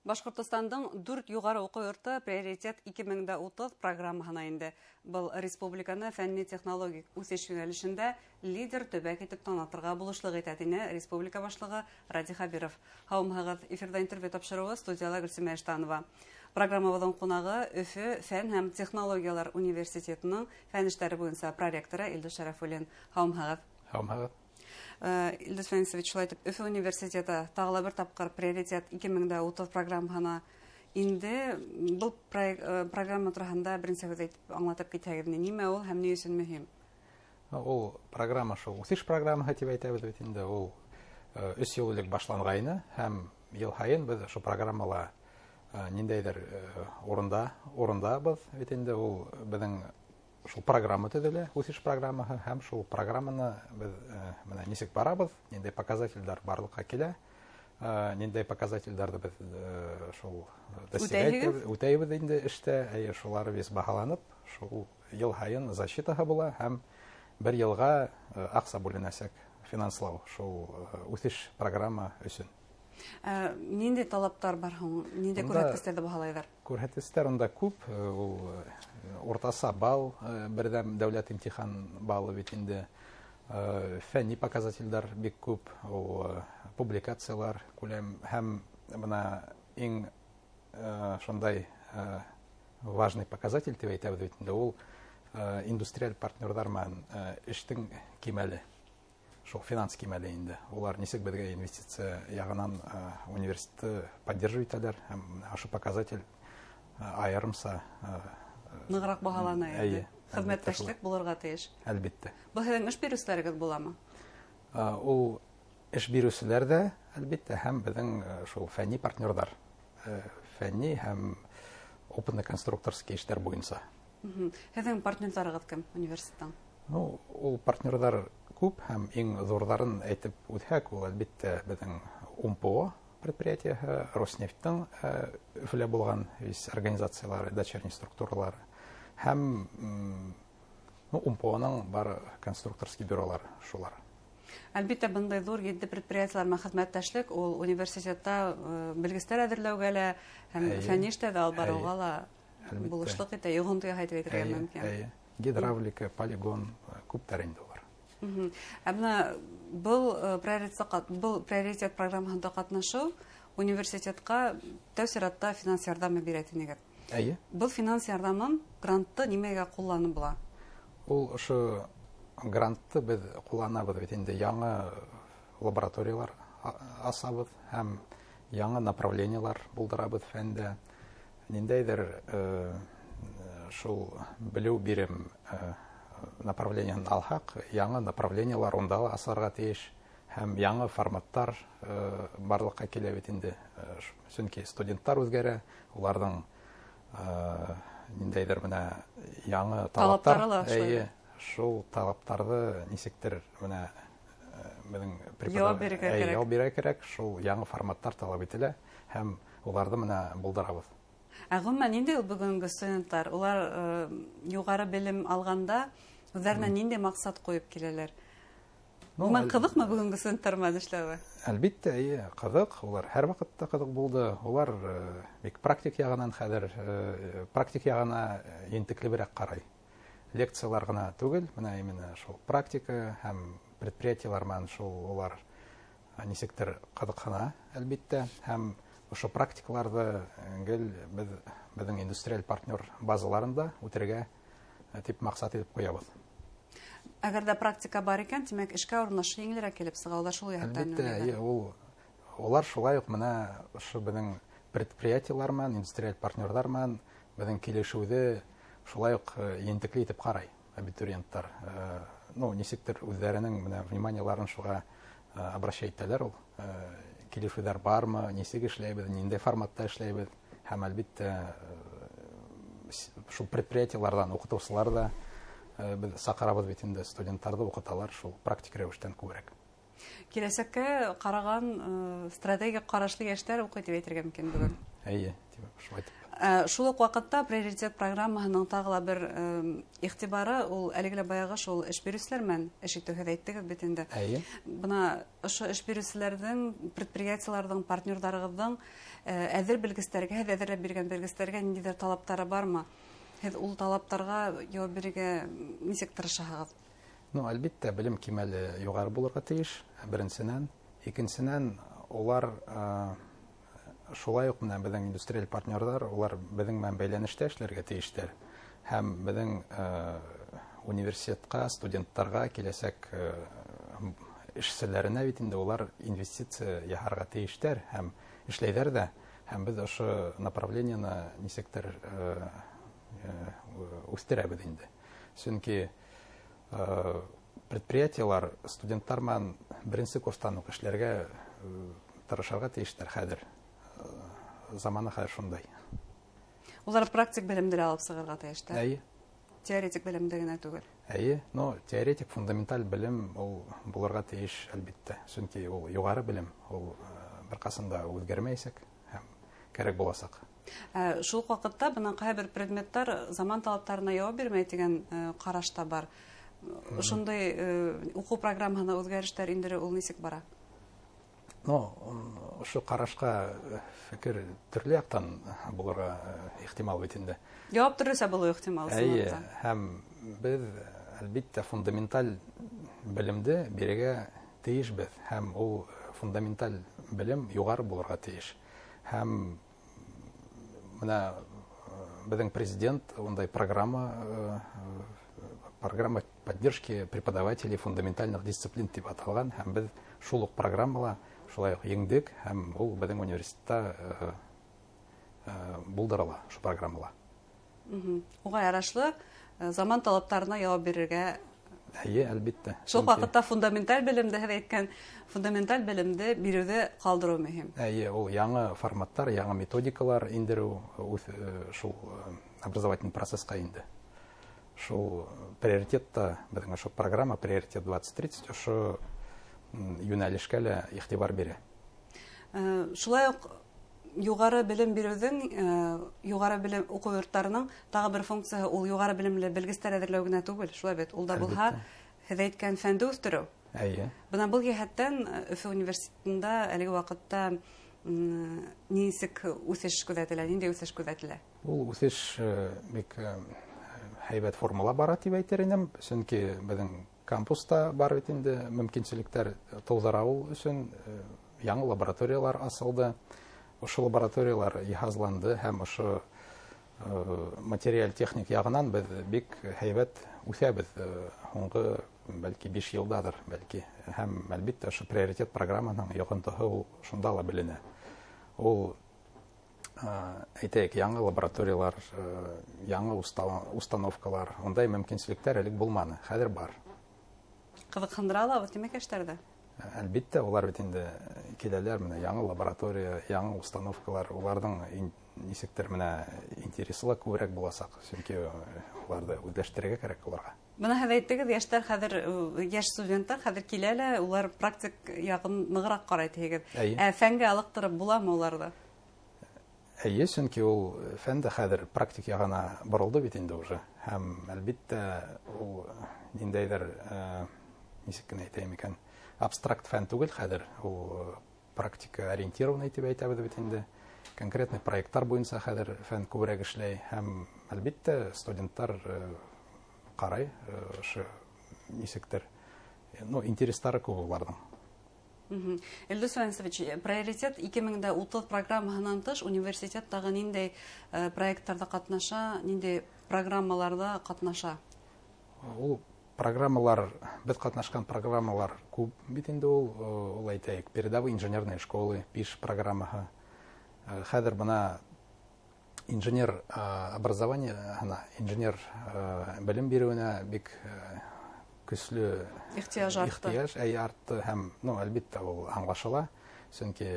Башҡортостандың 4 юғары уҡыу йорто «Приоритет 2030» программаһына инде. Был республиканы фәнни-технологик үҫеш йүнәлешендә лидер төбәк итеп танытырға булышлыҡ итә, тине республика башлығы Радий Хәбиров. Һаумыһығыҙ, эфирҙа интервью тапшырыуы, студияла Гөлсимә Иштанова. Программабыҙҙың ҡунағы Өфө фән һәм технологиялар университетының фән эштәре буйынса проректоры Илдус Шәрәфуллин. Һаумыһығыҙ. Һаумыһығыҙ. Илдус Фәнисович, шулай итеп, Өфө университеты тағы ла бер тапҡыр «Приоритет 2030» программаһына инде. Был программа тураһында беренсе һүҙ әйтеп, аңлатып китһәгеҙ, нимә ул һәм ни өсөн мөһим? Ул программа шул үҫеш программаһы тип әйтәбеҙ бит инде. Ул 3 йыл элек башланғайны, һәм йыл һайын беҙ ошо программала ниндәйҙер урындабыҙ бит инде. Ул беҙҙең шул программа төҙөлә, үҫеш программаһы, һәм шул программаны беҙ менә нисек барабыҙ, ниндәй показательдәр барлыҡҡа килә, ниндәй показательдәрҙе беҙ шул достигать үтәйбеҙ инде эштә, әйе, шулары весь баһаланып, шул йыл һайын защитаһы була, һәм бер йылға аҡса бүленәсәк финанслау шул үҫеш программа өсөн. Ниндәй талаптар бар һуң? Ниндәй күрһәткестәрҙе баһалайҙар? Күрһәткестәр унда күп. Ул уртаса балл, берҙәм дәүләт имтихан баллы бит инде. Фәнни показательдәр бик күп, ул публикациялар күләм, һәм бына иң шундай важный показатель тип әйтәбеҙ бит инде, ул индустриаль партнерҙар менән эштең кимәле. Шул финанс кимәле инде. Улар нисек беҙгә инвестиция яғынан университетты поддерживать итәләр, һәм ошо показатель айырымса нығыраҡ баһалана инде. Хеҙмәттәшлек булырға тейеш. Әлбиттә. Был һеҙҙең эш биреүселәрегеҙ буламы? Ул эш биреүселәр ҙә, әлбиттә, һәм беҙҙең шул фәнни партнерҙар, фәнни һәм опытно-конструкторский эштәр буйынса. Һеҙҙең партнерҙарығыҙ кем университеттан? Ну, ул партнерҙар күп, һәм иң ҙурҙарын әйтеп үтһәк, ул әлбиттә беҙҙең УМПО предприятиеһы, Роснефтьтең Өфөлә булған весь организациялары, дочерний структуралары, һәм ну, УМПОның бар конструкторский бюролары шулар. Әлбиттә, бындай ҙур етди предприятиелар менән хеҙмәттәшлек ул университетта белгестәр әҙерләүгә лә һәм фәнни эштәрҙе алып барыуға ла булышлыҡ итә, йоғонто яһай тип әйтергә мөмкин. Гидравлика, полигон, күптәр инде улар. Ә бына был приоритет программаһында ҡатнашыу университетҡа тәү сиратта финанс ярҙамы бирә тинегеҙ. Эйе. Был финанс ярҙамын, грантты нимәгә ҡулланып була? Ул ошо грантты беҙ ҡулланабыҙ бит инде, яңы лабораториялар асабыҙ һәм яңы направлениелар булдырабыҙ фәндә. Ниндәйҙер шул белеү бирем направлениеһын алһаҡ, яңы направлениелар унда ла асарға тейеш, һәм яңы форматтар барлыҡҡа килә бит инде. Сөнки студенттар үҙгәрә, уларҙың ниндәйҙер менә яңы талаптар, талаптары ла шулай. Эйе, шул талаптарҙы нисектер менә беҙҙең яуап бирергә кәрәк. Яуап бирергә кәрәк, шул яңы форматтар талап ителә һәм уларҙы менә булдырабыҙ. Ә ғөмүмән, ниндәй ул бөгөнгө студенттар? Улар юғары белем алғанда үҙҙәренә ниндәй маҡсат ҡуйып киләләр? Ғөмүмән, ҡыҙыҡмы бөгөнгө студенттар менән эшләүе? Әлбиттә, эйе, ҡыҙыҡ. Улар һәр ваҡытта ҡыҙыҡ булды. Улар бик практик яғынан хәҙер практик яғына ентеклеберәк ҡарай. Лекциялар ғына түгел, бына именно шул практика һәм предприятиелар менән шул улар нисектер ҡыҙыҡһына, әлбиттә, һәм ошо практикаларҙы гел беҙҙең индустриаль партнер базаларында үтергә тип маҡсат итеп ҡуябыҙ. Әгәр ҙә практика бар икән, тимәк, эшкә урынлашыу еңелерәк килеп сыға, улар шул йәһәттән Әлбиттә, уйлайҙар. Эйе, улар шулай уҡ менә ошо беҙҙең предприятиелар менән, индустриаль партнерҙар менән беҙҙең килешеүҙе шулай уҡ ентекле итеп ҡарай абитуриенттар. Нисектер үҙҙәренең менә вниманиеларын шуға обращать итәләр ул. Килешеүҙәр бармы, нисек эшләйбеҙ, ниндәй форматта эшләйбеҙ, һәм әлбиттә, шул предприятиеларҙан уҡытыусылар да беҙ саҡырабыҙ бит инде, студенттарҙы уҡыталар шул практик рәүештән күберәк. Киләсәккә ҡараған стратегик ҡарашлы йәштәр уҡый тип әйтергә мөмкин бөгөн. Эйе, тип шулай тип. Шул уҡ ваҡытта приоритет программаһының тағы ла бер иғтибары ул әлеге лә баяғы шул эш биреүселәр менән эш итеү, һеҙ әйттегеҙ бит инде. Эйе. Бына ошо эш биреүселәрҙең, предприятиеларҙың, партнерҙарығыҙҙың әҙер белгестәргә, һеҙ әҙерләп биргән белгестәргә ниндәйҙер талаптары бармы? Һеҙ ул талаптарға яуап бирергә нисек тырышаһығыҙ? Ну, әлбиттә, белем кимәле юғары булырға тейеш, беренсенән. Икенсенән, улар шулай уҡ менән беҙҙең индустриаль партнерҙар, улар беҙҙең менән бәйләнештә эшләргә тейештәр. Һәм беҙҙең университетҡа, студенттарға, киләсәк эшселәренә бит инде улар инвестиция яһарға тейештәр һәм эшләйҙәр ҙә. Һәм беҙ ошо направлениены нисектер үҫтерәбеҙ инде. Сөнки предприятиелар студенттар менән беренсе курстан уҡ эшләргә тырышырға тейештәр хәҙер. Заманы хәҙер шундай. Улар практик белемде лә алып сығырға тейештәр. Эйе. Теоретик белемде генә түгел. Эйе, но теоретик фундаменталь белем ул булырға тейеш, әлбиттә. Сөнки ул юғары белем, ул бер ҡасан да үҙгәрмәйәсәк һәм кәрәк буласаҡ. Шул уҡ ваҡытта бына ҡайһы бер предметтар заман талаптарына яуап бирмәй тигән ҡараш та бар. Ошондай уҡыу программаһына үҙгәрештәр индереү ул нисек бара? Ну, ошо ҡарашҡа фекер төрлө яҡтан булырға ихтимал бит инде. Яуап төрлөсә булыуы ихтимал, Эйе, ысынлап та. һәм беҙ, әлбиттә, фундаменталь белемде бирергә тейешбеҙ, һәм ул фундаменталь белем юғары булырға тейеш. Һәм бына беҙҙең президент ундай программа поддержки преподавателей фундаментальных дисциплин тип аталған, һәм беҙ шул уҡ программала шулай уҡ еңдек, һәм ул беҙҙең университетта булдырыла ошо программала. Уға ярашлы заман талаптарына яуап бирергә. Эйе, әлбиттә. Шул Сөнки ваҡытта фундаменталь белемде, һеҙ әйткән фундаменталь белемде биреүҙе ҡалдырыу мөһим. Эйе, ул яңы форматтар, яңы методикалар индереү үҙ шул образовательный процессҡа инде. Шул приоритетта, беҙҙең ошо программа Приоритет 2030 ошо йүнәлешкә лә иғтибар бирә. Шулай уҡ юғары белем биреүҙең, юғары белем уҡыу йорттарының тағы бер функцияһы ул юғары белемле белгестәр әҙерләү генә түгел, шулай бит. Ул да булһа, Әлбиттә. һеҙ әйткән фәнде үҫтереү. Эйе. Бына был йәһәттән Өфө университетында әлеге ваҡытта нисек үҫеш күҙәтелә, ниндәй үҫеш күҙәтелә? Ул үҫеш бик һәйбәт формала бара тип әйтер инем, сөнки беҙҙең кампуста бар бит инде мөмкинселектәр тыуҙыра ул өсөн яңы лабораториялар асылды. Ошо лабораториялар йыһазланды һәм ошо материаль-техник яғынан беҙ бик һәйбәт үҫәбеҙ һуңғы бәлки 5 йылдадыр, бәлки. Һәм әлбиттә ошо приоритет программаһының йоғонтоһо ул шунда ла беленә. Ул әйтәйек, яңы лабораториялар, яңы установкалар, ундай мөмкинселектәр элек булманы, хәҙер бар. Ҡыҙыҡһындыра ла был тимәк йәштәрҙе? Әлбиттә, улар бит инде киләләр, менә яңы лаборатория, яңы установкалар, уларҙың нисектер менә интересы ла күберәк буласаҡ, сөнки уларҙы үҙләштерергә кәрәк уларға. Бына һеҙ әйттегеҙ, йәштәр хәҙер, йәш студенттар хәҙер килә лә, улар практик яғын нығыраҡ ҡарай тиһегеҙ. Эйе. Ә фәнгә алыҡтырып буламы уларҙы? Эйе, сөнки ул фән дә хәҙер практик яғына боролдо бит инде уже. Һәм әлбиттә ул ниндәйҙер, нисек кенә әйтәйем икән, абстракт фән түгел хәҙер, ул практика ориентированный тип әйтәбеҙ бит инде. Конкретный проекттар буйынса хәҙер фән күберәк эшләй һәм әлбиттә студенттар ҡарай ошо нисектер, интерестары күп уларҙың. Илдус Фәнисович, приоритет ике мең дә утыҙ программаһынан тыш университет тағы ниндәй проекттарҙа ҡатнаша, ниндәй программаларҙа ҡатнаша? Ул программалар, беҙ ҡатнашҡан программалар күп бит инде ул әйтәйек, передовые инженерные школы, ПИШ программаһы. Хәҙер бына инженер образованиеһына, инженер белем биреүенә бик көслө Ихтыяж артты. Ихтыяж, әй, артты һәм, әлбиттә, ул аңлашыла, сөнки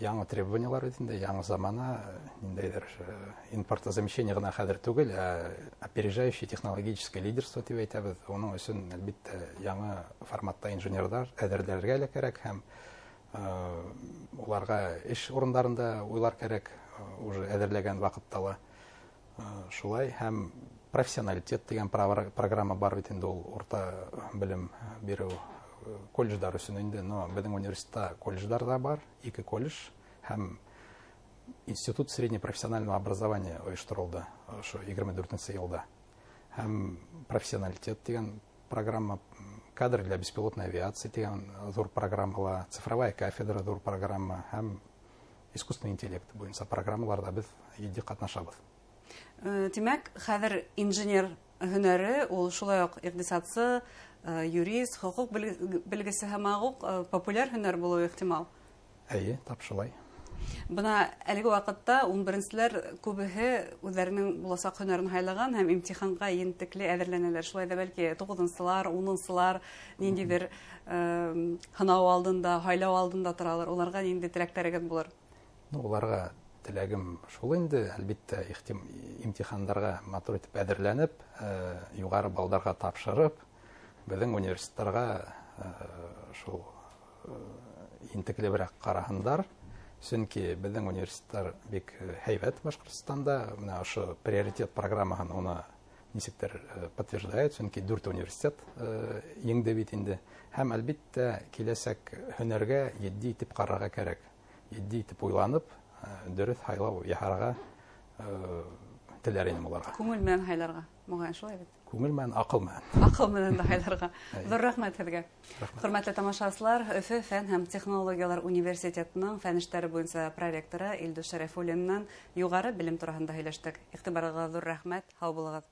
яңы требованиялар бит инде, яңы замана, ниндәйҙер импортозамещение ғына хәҙер түгел, ә опережающее технологическое лидерство тип әйтәбеҙ. Уның өсөн, әлбиттә, яңы форматта инженерҙар әҙерләргә лә кәрәк һәм уларға эш урындарында уйлар кәрәк. уже әҙерләгән ваҡытта ла шулай. Һәм профессионалитет тигән программа бар бит инде, ул урта белем биреү колледждар өсөн инде, но беҙҙең университетта колледждар да бар, 2 колледж һәм институт среднепрофессионального образования ойошторолдо ошо 24-нсе йылда. Һәм профессионалитет тигән программа, кадр для беспилотной авиации тигән ҙур программала, цифровая кафедра ҙур программа һәм искусственный интеллект буйынса программаларҙа беҙ етди ҡатнашабыҙ. Тимәк, хәҙер инженер һөнәре ул шулай уҡ иҡтисадсы, юрист, хоҡуҡ белгесе һымаҡ уҡ популяр һөнәр булыуы ихтимал. Эйе, тап шулай. Бына әлеге ваҡытта ун беренселәр күбеһе үҙҙәренең буласаҡ һөнәрен һайлаған һәм имтиханға ентекле әҙерләнәләр. Шулай ҙа бәлки туғыҙынсылар, унынсылар ниндәйҙер һынау алдында, һайлау алдында торалар. Уларға ниндәй теләктәрегеҙ булыр? Уларға теләгем шул инде, әлбиттә, имтихандарға матур итеп әҙерләнеп, юғары балдарға тапшырып, беҙҙең университеттарға шул ентеклеберәк ҡараһындар. Сөнки беҙҙең университеттар бик һәйбәт Башҡортостанда. Бына ошо приоритет программаһын уны нисектер подтверждает, сөнки 4 университет еңде бит инде. Һәм әлбиттә киләсәк һөнәргә етди итеп ҡарарға кәрәк. Етди итеп уйланып, дөрөҫ һайлау яһарға теләр инем уларға. Күңел менән һайларға, моғайын шулай бит? Күңел менән, аҡыл менән. Аҡыл менән дә һайларға. Әйе. Ҙур рәхмәт һеҙгә. Рәхмәт. Хөрмәтле тамашасылар, Өфө фән һәм технологиялар университетының фән эштәре буйынса проректоры Илдус Шәрәфуллин менән юғары белем тураһында һөйләштек. Иғтибарығыҙға ҙур рәхмәт. Һау булығыҙ.